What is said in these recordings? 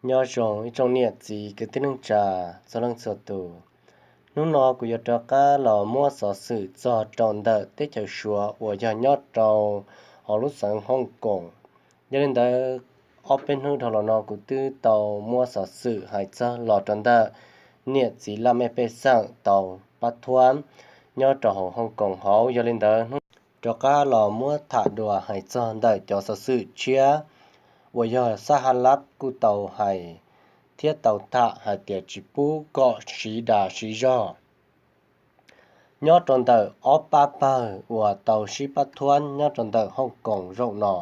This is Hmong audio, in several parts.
Nyob zoo ib tsoom niam txiv kwv tij neej tsa txhua leej txhua tus. Hnub no kuv yuav rov qab los muab xov xwm txog rau ntawm teb chaws Suav uas yog nyob rau hauv lub xeev Hooj Koom. Yog li ntawd, ob peb hnub dhau los no kuv twb tau muab xov xwm hais txog los rau ntawm niam txiv laj mej pej xeem tau pab thuab nyob rau hauv Hooj Koom hauv. Yog li ntawd, hnub rov qab los muab tham dua hais txog ntawm cov xov xwm tshiab uas yog Xab Ha Lab kuj tau hais thiab tau tham hais tias tsis pub kom siv dag siv zog nyob rau ntawm ob pab pawg uas tau sib pab thuab nyob rau ntawm Hooj Koom zaum no.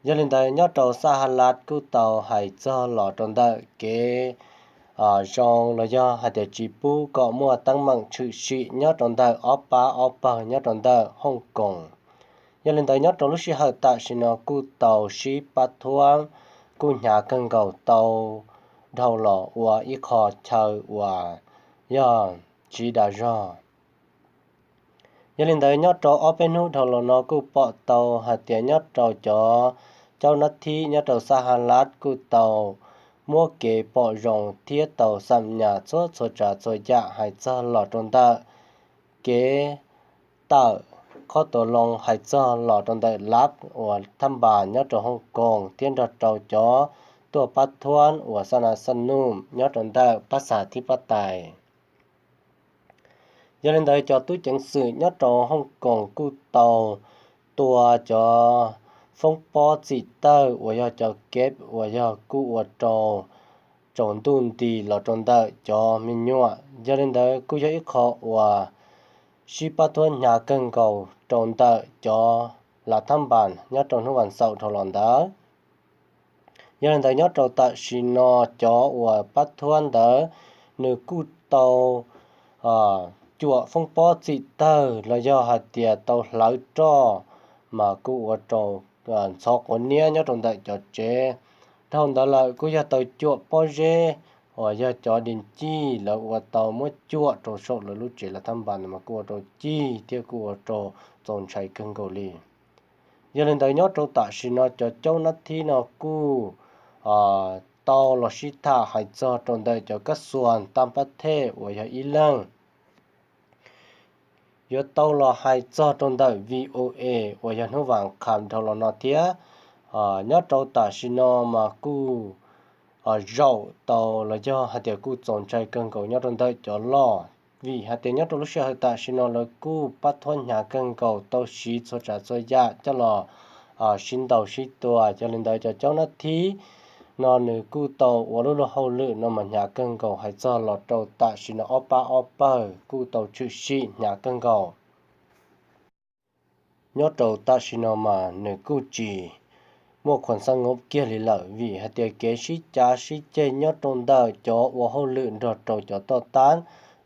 Yog li ntawd, nyob rau Xab Ha Lab kuj tau hais txog los rau ntawm kev zoo los yog hais tias tsis pub kom muaj teeb meem tshwm sim nyob rau ntawm ob pab ob pawg nyob rau ntawm Hooj Koom. Yog li ntawd, nyob rau lub sij hawm tam sim no kuj tau sib pab thuab kuj hnyav kawg nkaus tau dhau los ua ib qho chaw uas yog siv dag zog. Yog li ntawd, nyob rau ob peb hnub dhau los no kuj pom tau hais tias nyob rau cov caub nab thib nyob rau Xab Ha Lab kuj tau muab kev pom zoo thiab tau xam nyas txhua txhua tsav txhua yam hais txog los rau ntawm kev tawm khob tua loo hais txog los rau ntawm lab uas thab npas nyob rau Hooj Koom thiab nrog rau cov tuaj pab thuab uas xa na xa num nyob rau ntawm pab xas thib pab tais. Yog li ntawd, cov tub ceev xwm nyob rau Hooj Koom kuj tau tua cov foob pob txim tawg uas yog cov keb uas yog kuj ua rau tsaus ntuj nti los rau ntawm cov me nyuam. Yog li ntawd, kuj yog ib qho uas sib pab thuab hnyav kawg nkaus rau ntawm cov lav thab npas nyob rau hnub vas xaum dhau los ntawd. Yog li ntawd, nyob rau tam sim no cov uas pab thuab ntawd nws kuj tau cuam foob pob txim tawg los yog hais tias tau hlawv roj mas kuj ua rau ntxhov quav niab nyob rau ntawm cov tsev. Dhau ntawd lawm kuj yog tau cuam pob zeb uas yog cov di ncij lawv ua tau muab cuam rau saum lawv lub tsev lav thab npas mas kuj ua rau cig thiab kuj ua rau txaus ntshai kawg nkaus li. Yog li ntawd, nyob rau tam sim no cov caub nab thib no kuj tau los sib tham hais txog rau ntawm cov kab xuas tam pab thej uas yog ib leeg yuav tau los hais txog rau ntawm V O A uas yog hnub vas kham dhau los no thiab. Nyob rau tam sim no mas kuj zaum tau los yog hais tias kuj txaus ntshai kawg nkaus nyob rau ntawm cov loj, vim hais tias nyob rau lub sij hawm tam sim no lawv kuj pab thuab hnyav kawg nkaus tau siv txhua tsav txhua yam coj los sib ntaus sib tua. Yog li ntawd, cov caub nab thib no nws kuj tau ua lub luag hauj lwm no mas hnyav kawg nkaus hais txog los rau tam sim no ob pab ob pawg kuj tau tshwm sim hnyav kawg nkaus. Nyob rau tam sim no mas nws kuj tsis muaj khuam xab ngoob kiag li lawm, vim hais tias kev sib cav sib ceg nyob rau ntawm cov ua hauj lwm nrog rau cov toj tab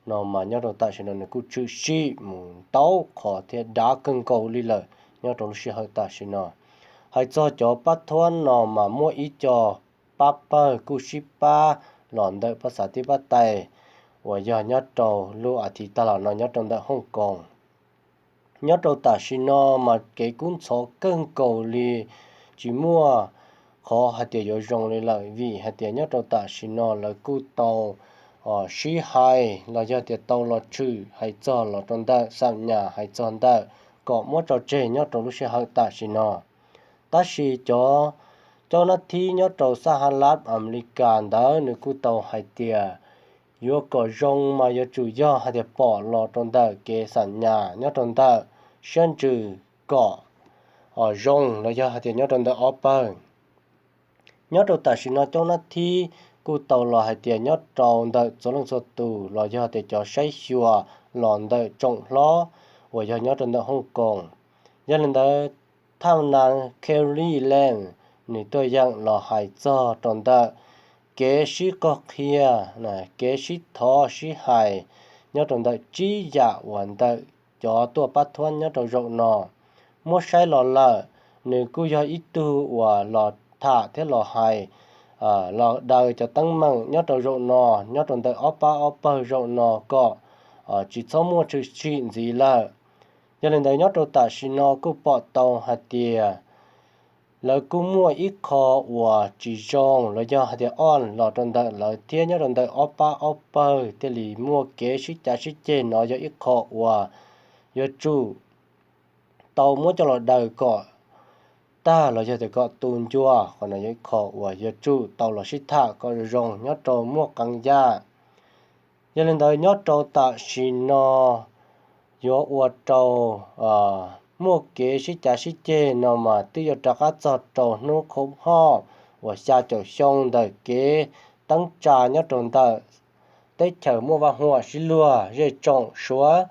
no mas nyob rau tam sim no nws kuj tshwm sim mus ntau qhov thiab dav kawg nkaus li lawm nyob rau lub sij hawm tam sim no. Hais txog cov pab thuab no mas muaj ib co pab pawg kuj sib pab los ntawm pab xav tib pab tais uas yog nyob rau lub as thiv tag los no nyob rau ntawm Hooj Koos. Nyob rau tam sim no mas kev kub ntxhov kawg nkaus li, tsis muaj qhov hais tias yuav zoo li lawm, vim hais tias nyob rau tam sim no lawv kuj tau sib hais los yog tias tau los tshwm hais txog los rau ntawm xam nyas hais txog ntawm kom muab tso tseg nyob rau lub sij hawm tam sim no. Tab sis cov caub nab thib nyob rau Xab Has Lab Amelikas ntawd nws kuj tau hais tias yuav kom zoo mas yuav tsum yog hais tias pom los rau ntawm kev xam nyas nyob rau ntawm siab ntsws kom zoo los yog hais tias nyob rau ntawm ob pawg. Nyob rau tam sim no caub nab thib kuj tau los hais tias nyob rau ntawm txhua leej txhua tus los yog tias cov saib xyuas los ntawm tsoom hlob uas yog nyob rau ntawm Hooj Koos. Yog li ntawd, thaj nas Carrie Lam nws tuaj yeem los hais txog rau ntawm kev sib qog qhia, kev sib thov sib hais nyob rau ntawm tsib yam uas ntawm cov tuaj pab thuab nyob rau zaum no. Muab saib los lawm, nws kuj yog ib tug uas los tham thiab los hais los daws cov teeb meem nyob rau zaum no, nyob rau ntawm ob pab ob pawg zaum no kom tsis txhob muaj tshwm sim ntxiv lawm. Yog li ntawd, nyob rau tam sim no kuj pom tau hais tias lawv kuj muaj ib qho uas tsis zoo los yog hais tias ob los rau ntawm lawv thiab nyob rau ntawm ob pab ob pawg thiaj li muaj kev sib cav sib ceg no yog ib qho uas yuav tsum tau muab coj los daws kom tag los yog tias kom tu ncua. Qhov no yog ib qho uas yuav tsum tau los sib tham kom zoo nyob rau muaj qee yam. Yog li ntawd nyob rau tam sim no yuav ua rau muaj kev sib cav sib ceg no mas twb yuav rov qab txog rau hnub khaub hoj uas xya caum xyoo ntawm kev teeb tsa nyob rau ntawm teb chaws muaj vaj huam sib luag zej tsoom Suav.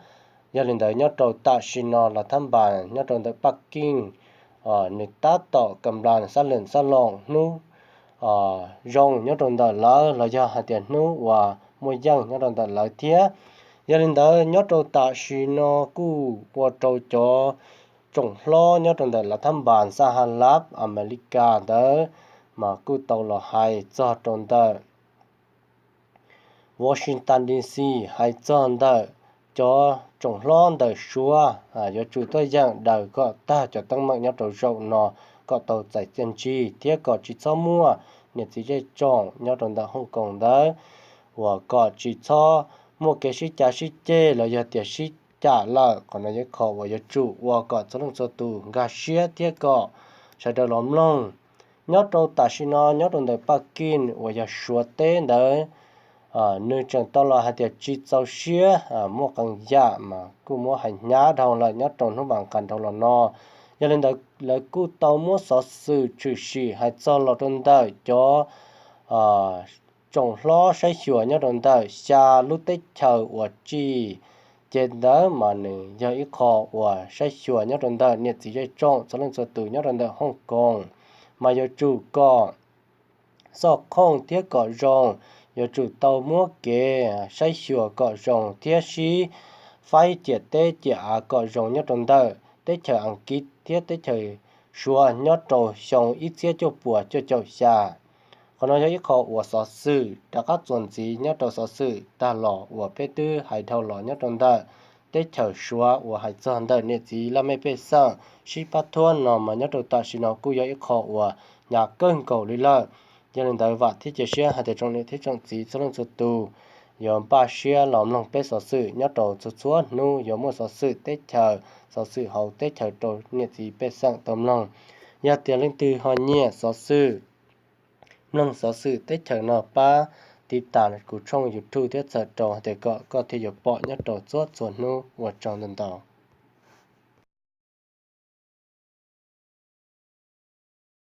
Yog li ntawd nyob rau tam sim no los thab npas nyob rau ntawm Paj Keej nws tab tom kam nplas xab lees xab loos hnub zoo nyob rau ntawm lawv los yog hais tias hnub uas muaj yeej nyob rau ntawm lawv thiab. Yog li ntawd nyob rau tam sim no kuj ua rau cov tsoom hlob nyob rau ntawm lav thab npas xa ha lab Amelikas ntawd mas kuj tau los hais txog rau ntawm Washington D C hais txog ntawm cov tsoom hlob ntawm Suav yuav tsum tuaj yeem daws kom tag cov teeb meem nyob rau zaum no kom tau txais txiaj ntsig thiab kom tsis txhob muaj niam txiv zej tsoom nyob rau ntawm Hong Kong ntawd uas kom tsis txhob muaj kev sib cav sib ceg los yog tias sib cam lawm. Qhov no yog qhov uas yuav tsum ua kom txhua leej txhua tus nkag siab thiab kom sawv daws los mloog. Nyob rau tam sim no nyob rau ntawm Paj Keej uas yog Suav teb ntawd, nws tseem tau los hais tias tsis txaus siab, muaj qee yam mas kuj muab hais hnyav dhau lawm nyob rau hnub vas nqa dhau los no. Yog li ntawd lawv kuj tau muab xov xwm tshwm sim hais txog los rau ntawm cov tsoom hlob saib xyuas nyob rau ntawm xya lub teb chaws uas tsim ces ntawd mas nws yog ib qho uas saib xyuas nyob rau ntawm niam txiv zej tsoom txhua leej txhua tus nyob rau ntawm Hong Kong mas yuav tsum kom xoj khooj thiab kom zoo, yuav tsum tau muab kev saib xyuas kom zoo thiab sib faib ciam teb ciam av kom zoo nyob rau ntawm teb chaws Askiv thiab teb chaws Suav nyob rau xyoo ib txhiab cuaj puas cuaj caum xya. Qhov no yog ib qho uas xov xwm rov qab txuas ntxiv nyob rau xov xwm tag los uas peb twb hais dhau los nyob rau ntawm teb chaws Suav uas hais txog ntawm niam txiv laj mej pej xeem sib pab thuab no mas nyob rau tam sim no kuj yog ib qho uas hnyav kawg nkaus li lawm. Yog li ntawd vam thiab cia siab hais tias tsoom niam thiab tsoom txiv txhua leej txhua tus yuav npaj siab los mloog peb xov xwm nyob rau txhua txhua hnub yuav muaj xov xwm teb chaws, xov xwm hauv teb chaws rau niam txiv pej xeem tau mloog. Yog tias leej twg ho nyiam xov xwm, mloog xov xwm teb chaws no pab tiv tas kuv tshooj YouTube thiab txhawm rau hais tias kom koj thiaj yuav pom nyob rau txhua txhua hnub. Ua tsaug ntau ntau.